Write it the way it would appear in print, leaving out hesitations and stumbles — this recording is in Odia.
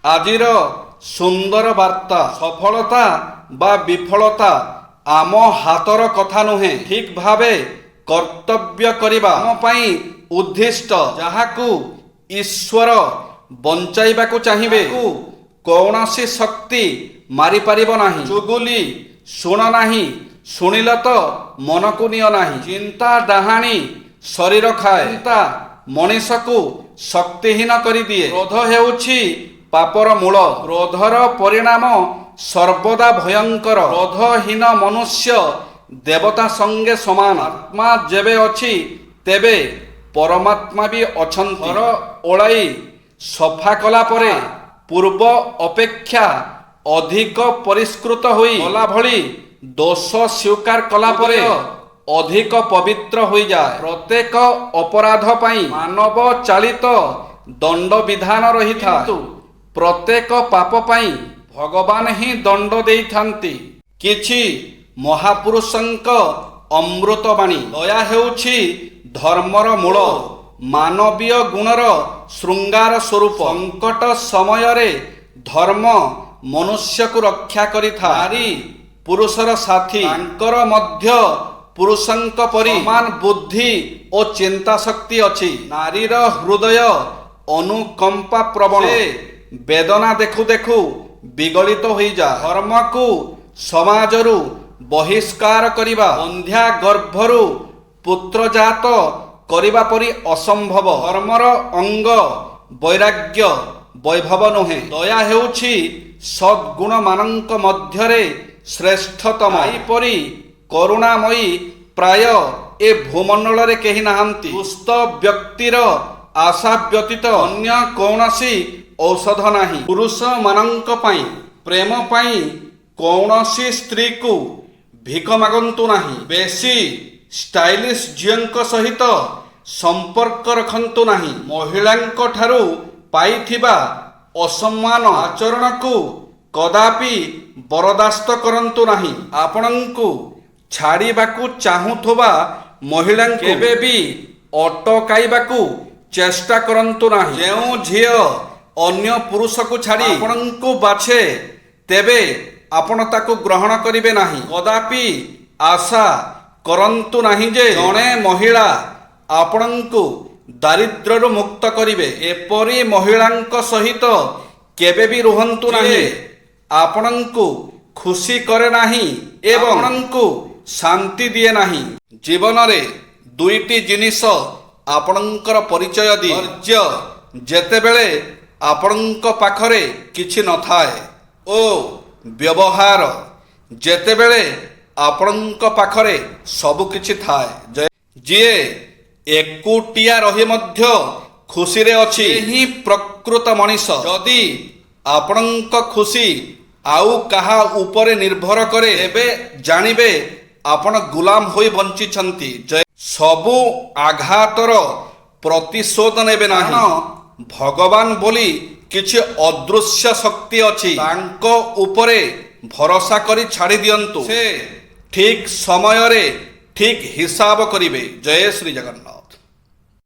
ଆଜିର ସୁନ୍ଦର ବାର୍ତ୍ତା, ସଫଳତା ବା ବିଫଳତା ଆମ ହାତର କଥା ନୁହେଁ। ଠିକ୍ ଭାବେ କର୍ତ୍ତବ୍ୟ କରିବା ଆମ ପାଇଁ ଉଦ୍ଦିଷ୍ଟ। ଯାହାକୁ ଈଶ୍ୱର ବଞ୍ଚାଇବାକୁ ଚାହିଁବେ, ତାକୁ କୌଣସି ଶକ୍ତି ମାରିପାରିବ ନାହିଁ। ଚୁଗୁଲି ଶୁଣ ନାହିଁ, ଶୁଣିଲ ତ ମନକୁ ନିଅ ନାହିଁ। ଚିନ୍ତା ଡାହାଣୀ ଶରୀର ଖାଏ। ଚିନ୍ତା ମଣିଷକୁ ଶକ୍ତିହୀନ କରିଦିଏ। କ୍ରୋଧ ହେଉଛି ପାପର ମୂଳ। କ୍ରୋଧର ପରିଣାମ ସର୍ବଦା ଭୟଙ୍କର। କ୍ରୋଧହୀନ ମନୁଷ୍ୟ ଦେବତା ସଙ୍ଗେ ସମାନ। ଆତ୍ମା ଯେବେ ଅଛି, ତେବେ ପରମାତ୍ମା ବି ଅଛନ୍ତି। ଘର ଓଳାଇ ସଫା କଲା ପରେ ପୂର୍ବ ଅପେକ୍ଷା ଅଧିକ ପରିଷ୍କୃତ ହୋଇ ଗଲା ଭଳି ଦୋଷ ସ୍ୱୀକାର କଲା ପରେ ଅଧିକ ପବିତ୍ର ହୋଇଯାଏ। ପ୍ରତ୍ୟେକ ଅପରାଧ ପାଇଁ ମାନବ ଚାଳିତ ଦଣ୍ଡବିଧାନ ରହିଥାଏ, କିନ୍ତୁ ପ୍ରତ୍ୟେକ ପାପ ପାଇଁ ଭଗବାନ ହିଁ ଦଣ୍ଡ ଦେଇଥାନ୍ତି। କିଛି ମହାପୁରୁଷଙ୍କ ଅମୃତବାଣୀ। ଦୟା ହେଉଛି ଧର୍ମର ମୂଳ, ମାନବୀୟ ଗୁଣର ଶୃଙ୍ଗାର ସ୍ୱରୂପ। ସଙ୍କଟ ସମୟରେ ଧର୍ମ ମନୁଷ୍ୟକୁ ରକ୍ଷା କରିଥାଏ। ନାରୀ ପୁରୁଷର ସାଥୀ। ତାଙ୍କର ମଧ୍ୟ ପୁରୁଷଙ୍କ ପରି ସମାନ ବୁଦ୍ଧି ଓ ଚିନ୍ତା ଶକ୍ତି ଅଛି। ନାରୀର ହୃଦୟ ଅନୁକମ୍ପା ପ୍ରବଣ, ସେ ବେଦନା ଦେଖୁ ଦେଖୁ ବିଗଳିତ ହୋଇଯାଏ। ଧର୍ମକୁ ସମାଜରୁ ବହିଷ୍କାର କରିବା ବନ୍ଧ୍ୟା ଗର୍ଭରୁ ପୁତ୍ରଜାତ କରିବା ପରି ଅସମ୍ଭବ। ଧର୍ମର ଅଙ୍ଗ ବୈରାଗ୍ୟ, ବୈଭବ ନୁହେଁ। ଦୟା ହେଉଛି ସଦ୍ଗୁଣମାନଙ୍କ ମଧ୍ୟରେ ଶ୍ରେଷ୍ଠତମ। ଏହିପରି କରୁଣାମୟୀ ପ୍ରାୟ ଏ ଭୂମଣ୍ଡଳରେ କେହି ନାହାନ୍ତି। ସୁସ୍ଥ ବ୍ୟକ୍ତିର ଆଶା ବ୍ୟତୀତ ଅନ୍ୟ କୌଣସି ଔଷଧ ନାହିଁ। ପୁରୁଷମାନଙ୍କ ପାଇଁ ପ୍ରେମ ପାଇଁ କୌଣସି ସ୍ତ୍ରୀକୁ ଭିକ ମାଗନ୍ତୁ ନାହିଁ। ବେଶୀ ଷ୍ଟାଇଲିଶ ଝିଅଙ୍କ ସହିତ ସମ୍ପର୍କ ରଖନ୍ତୁ ନାହିଁ। ମହିଳାଙ୍କ ଠାରୁ ପାଇଥିବା ଅସମ୍ମାନ ଆଚରଣକୁ କଦାପି ବରଦାସ୍ତ କରନ୍ତୁ ନାହିଁ। ଆପଣଙ୍କୁ ଛାଡ଼ିବାକୁ ଚାହୁଁଥିବା ମହିଳାଙ୍କୁ କେବେ ବି ଅଟକାଇବାକୁ ଚେଷ୍ଟା କରନ୍ତୁ ନାହିଁ। ଯେଉଁ ଝିଅ ଅନ୍ୟ ପୁରୁଷକୁ ଛାଡ଼ି ଆପଣଙ୍କୁ ବାଛେ, ତେବେ ଆପଣ ତାକୁ ଗ୍ରହଣ କରିବେ ନାହିଁ। କଦାପି ଆଶା କରନ୍ତୁ ନାହିଁ ଯେ ଜଣେ ମହିଳା ଆପଣଙ୍କୁ ଦାରିଦ୍ର୍ୟରୁ ମୁକ୍ତ କରିବେ। ଏପରି ମହିଳାଙ୍କ ସହିତ କେବେ ବି ରୁହନ୍ତୁ ନାହିଁ, ଆପଣଙ୍କୁ ଖୁସି କରେ ନାହିଁ ଏବଂ ଆପଣଙ୍କୁ ଶାନ୍ତି ଦିଏ ନାହିଁ। ଜୀବନରେ ଦୁଇଟି ଜିନିଷ ଆପଣଙ୍କର ପରିଚୟ ଦିଏ: ଧୈର୍ଯ୍ୟ, ଯେତେବେଳେ ଆପଣଙ୍କ ପାଖରେ କିଛି ନଥାଏ, ଓ ବ୍ୟବହାର, ଯେତେବେଳେ ଆପଣଙ୍କ ପାଖରେ ସବୁ କିଛି ଥାଏ। ଯିଏ ଏକୁଟିଆ ରହି ମଧ୍ୟ ଖୁସିରେ ଅଛି, ସେ ହିଁ ପ୍ରକୃତ ମଣିଷ। ଯଦି ଆପଣଙ୍କ ଖୁସି ଆଉ କାହା ଉପରେ ନିର୍ଭର କରେ, ତେବେ ଜାଣିବେ ଆପଣ ଗୁଲାମ ହୋଇ ବଞ୍ଚିଛନ୍ତି। ଜୟ। ସବୁ ଆଘାତର ପ୍ରତିଶୋଧ ନେବେ ନାହିଁ, କାରଣ ଭଗବାନ ବୋଲି କିଛି ଅଦୃଶ୍ୟ ଶକ୍ତି ଅଛି। ତାଙ୍କ ଉପରେ ଭରସା କରି ଛାଡ଼ି ଦିଅନ୍ତୁ, ସେ ଠିକ ସମୟରେ ଠିକ ହିସାବ କରିବେ। ଜୟ ଶ୍ରୀ ଜଗନ୍ନାଥ।